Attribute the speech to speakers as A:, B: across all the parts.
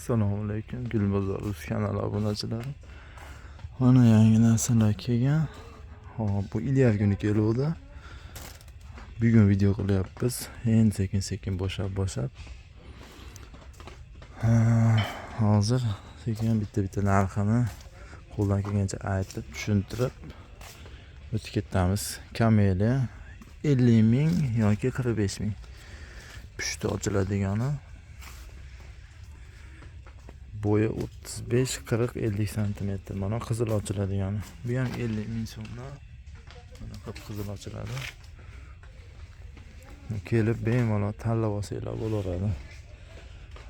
A: Assalomu alaykum Gulbozor Uz kanali obunachilari. Mana yangi narsalar kelgan. Hop, bu ilgari kuni keluvdi. Bugun video qilyapmiz. Endi sekin-sekin bo'shab-bo'shab. Hozir sekin bitta-bitta narxini qo'ldan kelgancha aytib, tushuntirib o'tib ketamiz. Kameliya 50 ming yoki 45 ming. Pushti ochiladiganı. Bo'yi 35, 40, 50 santimetr. Mana qizil ochiladigani. Bu ham 50 ming so'mdan. Mana qip-qizil ochiladi. Kelib bemalol tanlab olsanglar bo'laveradi.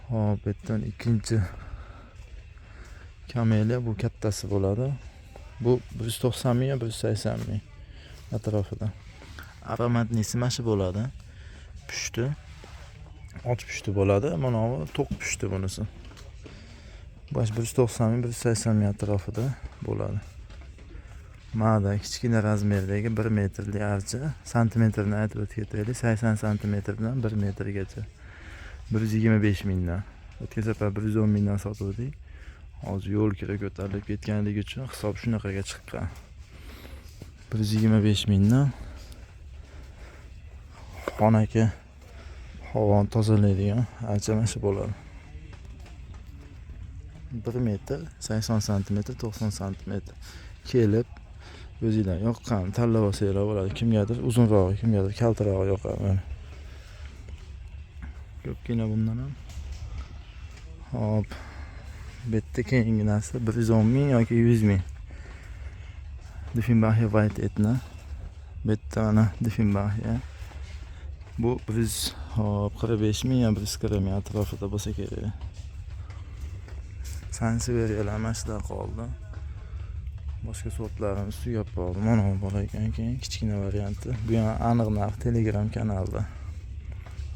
A: Hop, bu yerdan ikkinchi kameliya, bu kattasi bo'ladi. Bu 190 ming yo 180 ming atrofida. Ароматный si mana shu bo'ladi. Pushti. Och pushti bo'ladi. Mana bu to'q pushti bunisi. Bosh 190 ming, 180 ming atrofida bo'ladi. Mana kichkina размер dagi 1 metrli archa, santimetrini aytib o'tib ketaylik, 80 santimetrdan 1 metrgacha. 125 mingdan. O'tgan safar 110 mingdan sotuvdik. Hozir yo'l kira ko'tarilib ketganligi uchun hisob shunaqaga chiqqan. 125 mingdan xonaki havoni tozalaydigan archa mana shu bo'ladi. 1 metr 80 santimetr, 90 santimetr. Kelib o'zinglar yoqqan tanlab olsanglar bo'ladi. Kimgadir uzunrog'i, kimgadir kaltarog'i yoqadi mana. Ko'pgina bundan ham. Hop. Bu yerda keyingi narsa 110 ming yoki 100 ming. Dieffenbachia White Etna. Bu yerda mana Dieffenbachia. Bu 145 ming yo 140 ming atrofida bo'lsa kerak. Sanseveriyalar mana shular qoldi. Boshqa sortlarimiz tugab qoldi. Mana bu bor ekan keyin kichkina varianti. Bu ham aniq narx Telegram kanalida.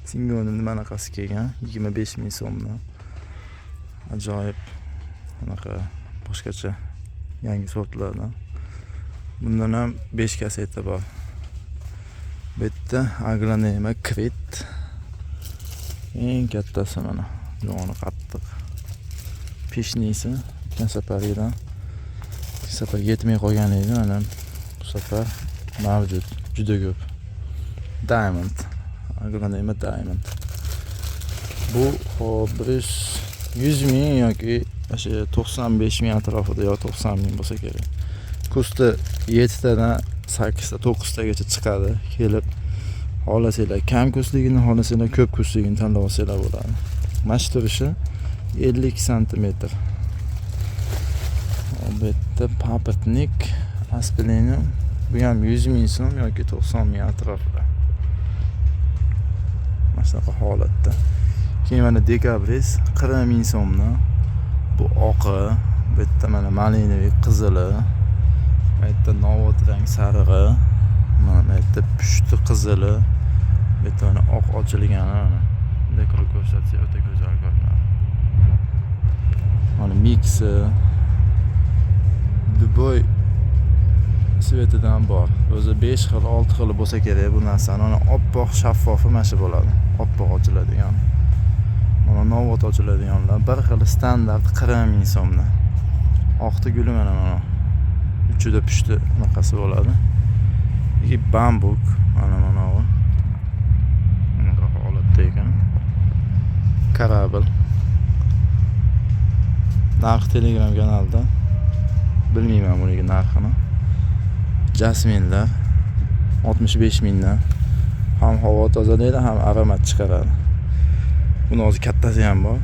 A: Singoni nimanaqasi kelgan 25 ming so'mdan. Ajoyib anaqa boshqacha yangi sortlardan. Bundan ham 5 kaseta bor. Bu yerda Aglonema Krit. Eng kattasi mana. Joni qattiq. Пышный si o'tgan safargidan, bu safar yetmay qolgan edi, mana bu safar mavjud, juda ko'p. Diamond. Aglonema Diamond. Bu hop 100 ming yoki o'sha 95 ming atrofida yo 90 ming bo'lsa kerak. Куст i 7 tadan 8 ta, 9 tagacha chiqadi. Kelib xohlasanglar kam куст ligini, xohlasanglar ko'p куст ligini tanlab olsanglar bo'ladi. Mana shu turishi 50 santimetr. Bu yerda папоротник asplenium, bu ham 100 ming so'm yoki 90 ming atrofida. Mana shunaqa holatda. Keyin mana декабрист 40 ming so'mdan. Bu oqi, bu yerda mana малиновый qizili, bu yerda novvot rang sarig'i, mana bu yerda pushti qizili, bu yerda mana oq ochilgani mana. Bunday qilib ko'rsatsak o'ta go'zal ko'rinadi. Mana miksi любой цвет idan bor. O'zi 5 xil, 6 xil bo'lsa kerak bu narsani. Mana oppoq shaffofi mana shu bo'ladi. Oppoq ochiladigan. Mana novvot ochiladiganlar bir xil standart 40 ming so'mdan. Oqti guli mana mana. Uchida pushti anaqasi bo'ladi. И bambuk mana mana bu. Bunaqa holatda ekan. Корабль. Narx Telegram kanalida. Bilmayman buniki narxini. Jasminlar 65 mingdan. Ham havo tozalaydi, ham аромат chiqaradi. Buni hozir kattasi ham bor.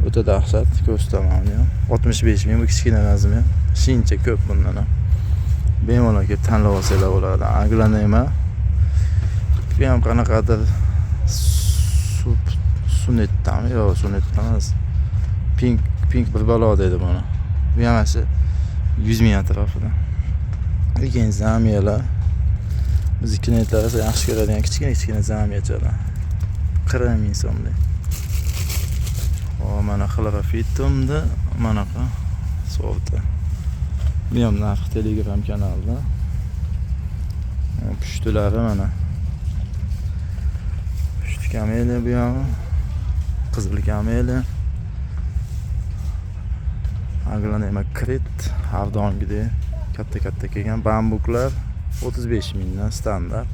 A: O'ta dahshat, ko'rsataman uni ham. 65 ming bu kichkina размер. Shuncha ko'p bundan ham. Bemalol kelib tanlab olsanglar bo'ladi. Aglonema. Bu ham qanaqadir sup sunettami? Yo'q, sunetda emas. Pink pink bir balo deydi buni. Bu ham mana shu 100 ming atrofida. Keyin zamiyalar. Bizni klientlar esa yaxshi ko'radigan kichkina kichkina zamiyachalar. 40 ming so'mlik. Hop, mana xlorofitumni manaqa sorti. Bu ham narx Telegram kanalida. Pushtilari mana. Pushti kameliya bu yog'i. Qizil kameliya. Aglanema Krit har doimgidek katta-katta kelgan. Bambuklar 35 mingdan standart.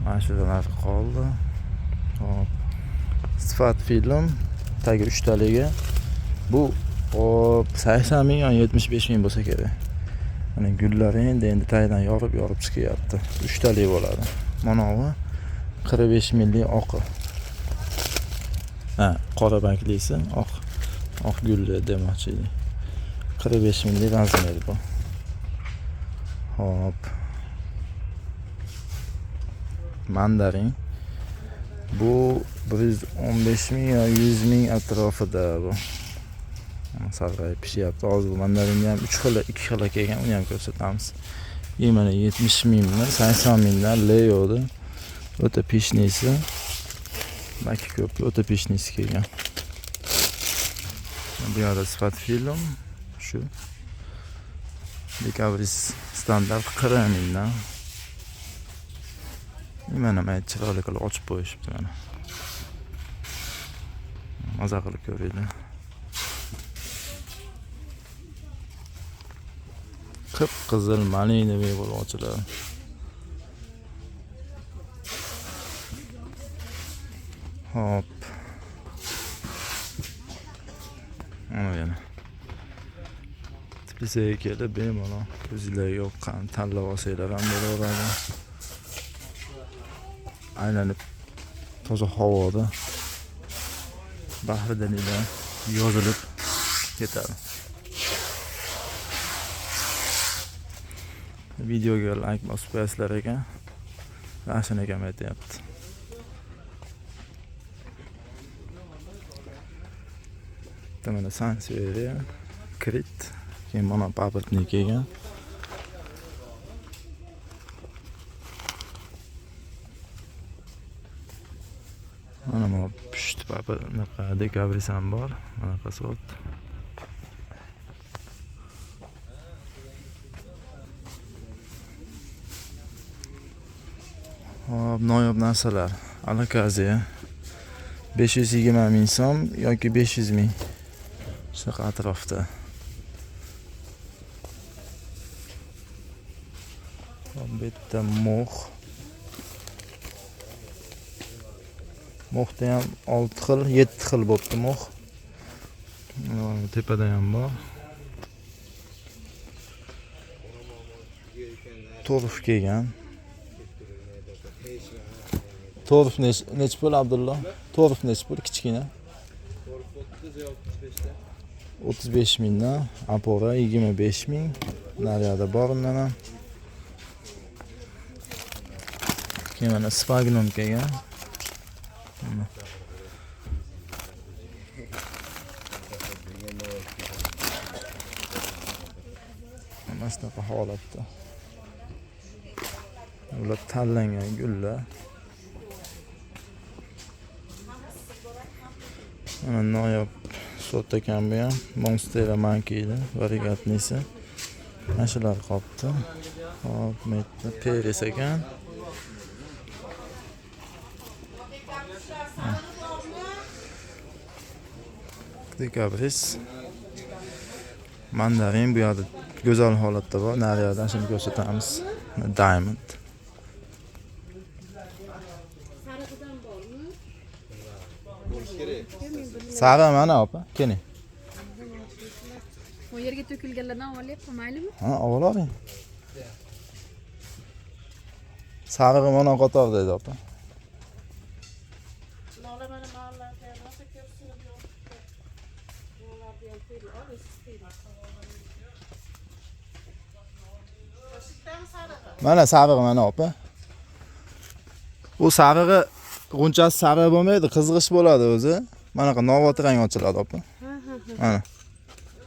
A: Mana shu narxi qoldi. Hop. Sifat film tagi 3 taligi. Bu hop 80 ming yo 75 ming bo'lsa kerak. Mana gullari endi tagidan yorib chiqyapti. 3 talik bo'ladi. Mana bu 45 minglik oqi. Ha, qora banklisi oq gulli demoqchi edim. 45 minglik razmer bu. Hop. Mandarin. Bu 115 ming yo 100 ming atrofida bu. Sarg'ayib pishyapti. Hozir bu mandarinni ham 3 xil, 2 xil kelgan, uni ham ko'rsatamiz. Mana 70 mingmi, 80 mingdan Leo'da o'ta pishnisi. Baki ko'p, o'ta pishnisi kelgan. Bu yerda sifat film shu. Dekabris standart 40 mingdan. Mana chiroyli qilib ochib qo'yishibdi mana. Maza qilib ko'ringlar. Qip-qizil malinaviy bo'lib ochiladi. Hop. Mana yana. Teplisaga kelib bemalol o'zinglarga yoqqan tanlab olsanglar ham bo'laveradi. Aylanib toza havoda bahridan yozilib ketadi. Videoga like bosib qo'yasizlar ekan. Ravshan akam aytyapti. Bitta mana Sansevieria, Krit, keyin mana paprikni kelgan. Mana bu pushti paprika dekabris ham bor. Manaqa sort. Hop, noyob narsalar. Alakaziya 520 ming so'm yoki 500 ming. Shunaqa atrofda. Hop, bu yerda mox. Moxda ham 6 xil, 7 xil bo'pti mox. Tepada ham bor. Torf kelgan. Torf nechi pul Abdulloh? Torf nechi pul kichkina?
B: Torf 30 yo 35'te.
A: 35 mingdan, Apora 25 ming. Naryoqda bor undan ham. Keyin mana Sphagnum kelgan. Mana shunaqa holatda. Ular tanlangan gullar. Mana noyob sort ekan bu ham. Monstera mankiydi, varigatnisi. Mana shular qolibdi. Hop, bu yerda peres ekan. Dekabris. Mandarin bu yerda go'zal holatda bor. Nariyoqdan shuni ko'rsatamiz. Diamond. Sariq mana opa, keling.
C: Bu yerga to'kilganlardan olyapman, maylimi?
A: Ha, olavering. Sarig'i mana qator dedi opa. Mana sarig'i mana opa. U sarig'i g'unchasi sariq bo'lmaydi, qizg'ish bo'ladi o'zi. Manaqa novvot rang ochiladi opa. Mana.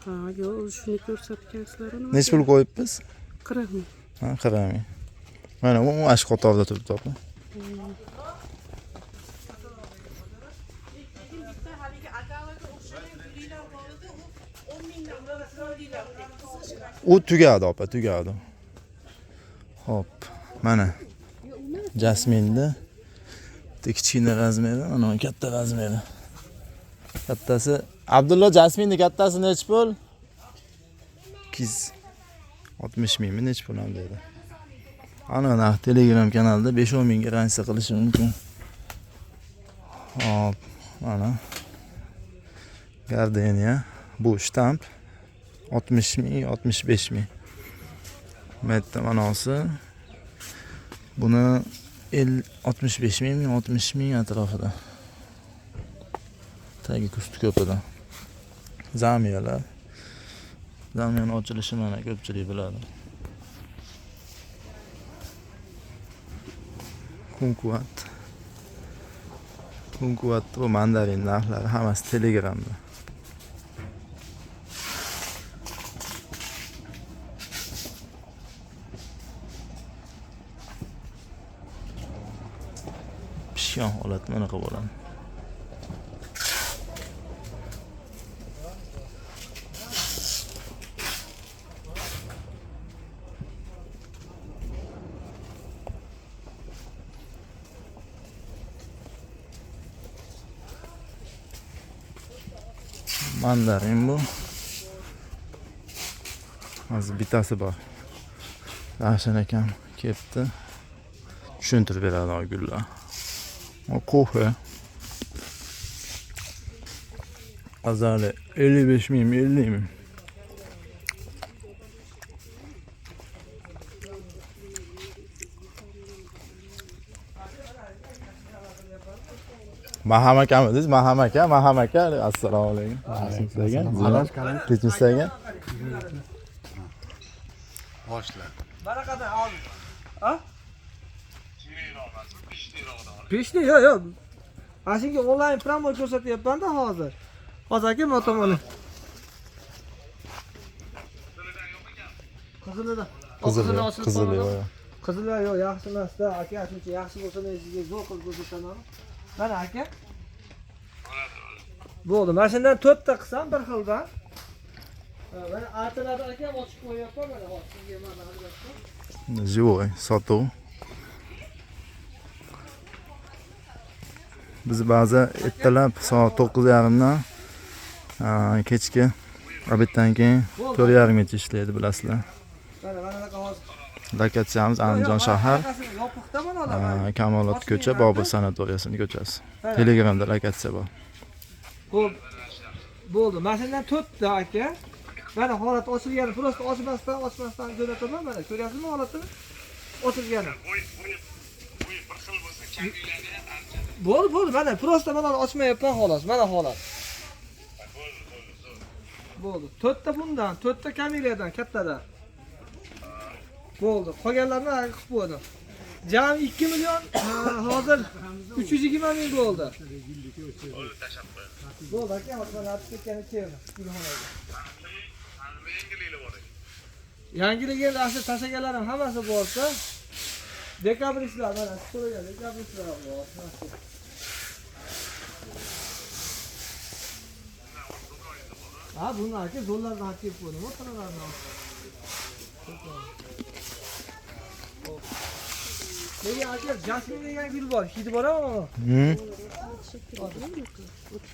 D: Ha, yo'q, shuni ko'rsatgansizlar uni.
A: Necha pul qo'yibmiz?
D: 40 ming.
A: Ha, 40 ming. Mana u ash qatorda turibdi opa. U tugadi opa, tugadi. Hop, mana jasminni bitta kichkina razmeri, mana katta razmeri. Kattasi Abdulloh, jasminni kattasi necha pul? 260 mingmi nechi pul ham dedi. Aniq narx Telegram kanalida 5-10 mingga ranjisa qilishi mumkin. Hop, mana gardeniya bu shtamp 60 ming, 65 ming. Bu manosi buni 65 ming, 60 ming atrofida. Tagi kusti ko'pida. Zamiyalar. Zamiyani ochilishi mana ko'pchilik biladi. Kumkuvat. Kumkuvat bu mandarin narxlari hammasi Telegramda. Pishgan holat bunaqa bo'ladi. Mandarin bu. Hozir bittasi bor. Ravshan akam kelibdi. Tushuntirib beradi o gullar. O kofe. Azali 55 ming, 50 ming. Maham akami dedingiz? Maham aka, Maham aka. Assalomu alaykum. Alaykum. Tinchmisiz aka?
E: Boshla.
B: Baraqadan ol. Ha? Pishdi, yo'q, yo'q. Ana shunga onlayn promo ko'rsatyapman-da hozir. Hozir aka men tomoni. Qizilida.
A: Qizili, qizili.
B: Qizili yo'q, yaxshi emas-da. Aka, shuncha yaxshi bo'lsa men sizga zo'r qilib ko'rsataman. Mana aka. Bo'ldi. Mana shundan 4 ta qilsam bir xildan. Mana artiladi aka, ochib qo'yapman mana hozir sizga mana albatta.
A: Живой sotuv. Biz ba'zi ertalab soat 9:30 dan kechki obeddan keyin 4:30 gacha ishlaydi, bilasizlar.
B: Mana bunaqa hozir.
A: Lokatsiyamiz Andijon shahar, Kamolot ko'cha, Bobur sanatoriyasining ko'chasi. Telegramda lokatsiya bor.
B: Bo'ldi. Mana shundan 4 ta aka. Mana holat ochilgani, prosta ochmasdan jo'nataman mana. Ko'ryapsizmi holatini? Ochilgani.
E: Bo'yi bir xil bo'lsa, kamilani ham ancha.
B: Bo'ldi, mana prosta mana ochmayapman xolos. Mana holat. Bo'ldi. 4 ta bundan, 4 ta kameliyadan, kattadan. Bo'ldi. Qolganlarini qilib qo'ydim. Jami 2 million, hozir 320 ming bo'ldi.
E: Bo'ldi, tashlab qo'ying.
B: Bo'ldi aka, hozir mana olib ketgani keldi. Yangilik endi asli tashlaganlarim hammasi bo'lsa, dekabristlar mana so'ragan dekabristlar bor. Ha, buni aka dollardan olib kelib qo'ydim, o'tiralarni. Lekin aka jasmin degan gul bor, hidi bor ama.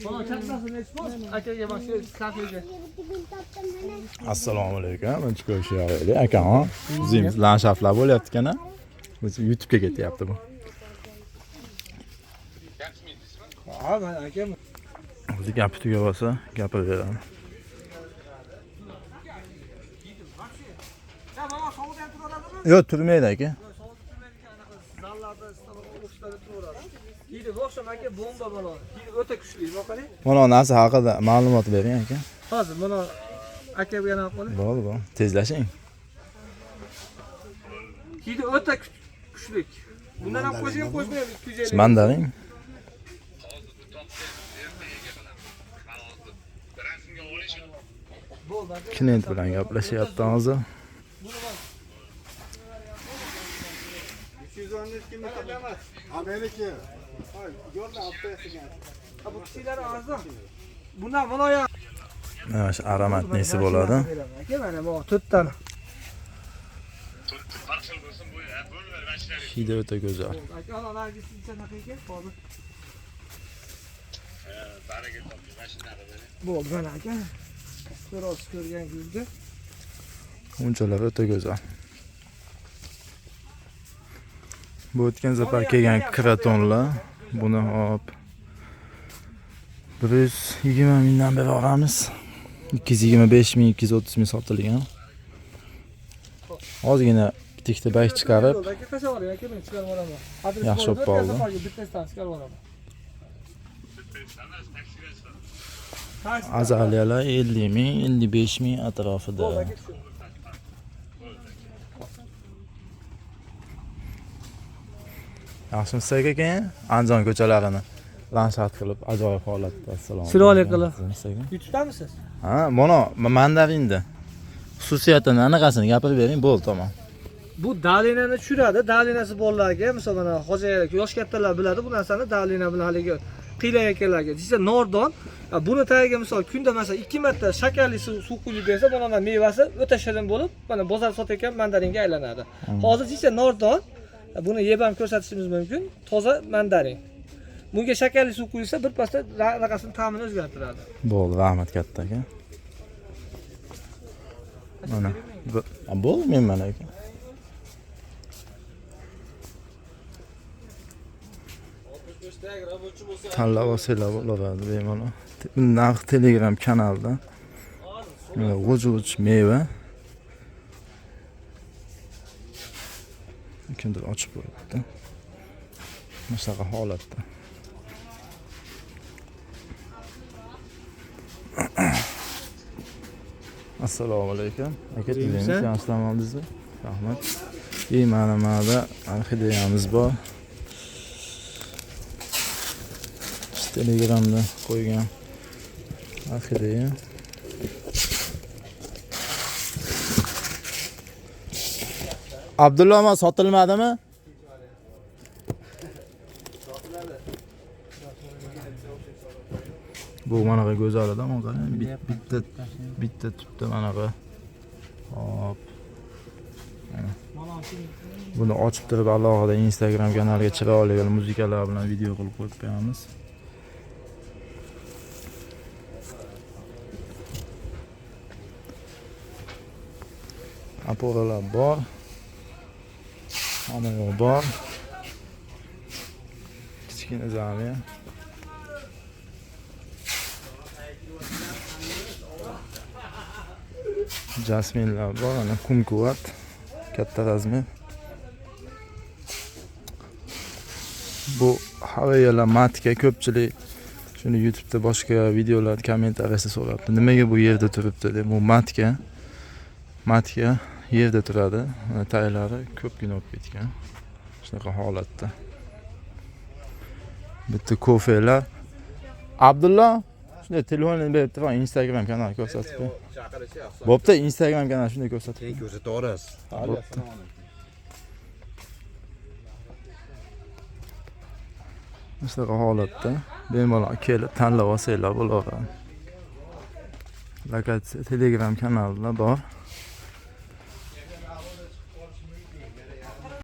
B: Mana kattasi nechi pul? Akaga mana shu kafega.
A: Assalomu alaykum. Birinchi ko'rishaylik akam. Bizimiz landshaftlar bo'lyapti ekan-a. O'zi YouTube'ga ketyapti bu.
B: Ha, mana akam.
A: O'zi gapi tugab olsa, gapiraveradi. Yo'q, turmaydi aka.
B: Zallarda, ofislarda turaveradi. Hidi o'xsham aka, bomba mana. Hidi o'ta kuchli, boqaling.
A: Mana narsa haqida ma'lumot bering aka.
B: Hozir mana aka yana qo'ling.
A: Bo'ldi, bo'ldi. Tezlashing.
B: Hidi o'ta kuchli. Bundan ham qo'shing, qo'shmaymiz 250.
A: Mandarin. Klient bilan gaplashyapti hozir.
E: Ha, meniki. Yo'lda olib.
B: Bu kishilar arzon. Bundan viloyat.
A: Mana shu aromat nesi bo'ladi?
B: Aka mana bu to'rttani.
A: Hidi o'ta go'zal.
B: Aka, ana nargis sanaqa ekan hozir. Bo'ldi mana aka. Ko'rasiz ko'rgan gulni.
A: G'unchalar o'ta go'zal. Bu o'tgan safar kelgan kratonlar. Buni hop 120 mingdan berib olamiz. 225 ming, 230 ming sotilgan. Ozgina bitta bayk chiqarib,
B: Aka tashlab yuboring aka, men chiqarib yuboraman. Adres
A: Yaxshi
B: bor,
A: bo'lib qoldi.
B: safarga bittasidan chiqarib yuboraman. Taksi.
A: Azaliyalar 50 ming, 55 ming atrofida.
B: Bo'ldi aka, tushun.
A: Yaxshimisiz aka keyin Andijon ko'chalarini landshaft qilib ajoyib holatda. Assalomu
B: Chiroyli
A: alaykum.
B: qilib.
A: Yaxshimisiz aka?
B: YouTube'damisiz?
A: Ha, mana mandarinni xususiyatini, anaqasini gapirib bering, bo'ldi, tamom.
B: Bu dalinani tushiradi. Dalinasi bolalarga, misol mana hoji yosh kattalar biladi bu narsani, dalina bilan haligi qiylayotganlarga. Desa nordon, buni tagiga misol kunda masalan 2 marta shakarli suv quyib bersa, mana mevasi o'ta shirin bo'lib, mana bozor sotayotgan mandaringa aylanadi. Hozir desa nordon, buni yeb ham ko'rsatishimiz mumkin. Toza mandarin. Bunga shakarli suv quyilsa, bir pasda anaqasini ta'mini o'zgartiradi.
A: Bo'ldi, rahmat katta aka. Mana. Bo'ldi, men mana aka. Tanlab olsanglar bo'laveradi bemalol. Narx Telegram kanalida. Mana g'uj-g'uj meva. Kimdir ochib qo'yibdi. Mana shunaqa holatda. Assalomu alaykum. Aka, tilaymiz. Yaxshilam oldingizmi? Rahmat. И mana mana orxideyamiz bor. Telegramda qo'ygan orxideya. Abdulla aka sotilmadimi? Bu manaqa go'zal odam, qarang, bitta bitta tupda manaqa. Hop. Buni ochib turib alohida Instagram kanaliga chiroyli muzikalar bilan video qilib qo'yib qo'yamiz. Aporalar bor. Hamma yoq bor. Kichkina zamiya. Jasminlar bor, ana kumkuvat katta razmer. Bu havayalar matka, ko'pchilik shuni YouTube'da boshqa videolar kommentariyasida so'rabdi. Nimaga bu yerda turibdi deb. Bu matka. Matka yerda turadi. Mana taylari ko'pgina bo'lib ketgan. Shunaqa holatda. Bitta kofelar. Abdulla, shunday telefonini berib turing, Instagram kanali ko'rsatib qo'y. Bo'pti, Instagram kanali shunday ko'rsatib.
F: Keyin ko'rsataverasiz.
A: Bo'pti. Shunaqa holatda bemalol kelib tanlab olsanglar bo'laveradi. Lokatsiya Telegram kanalida bor.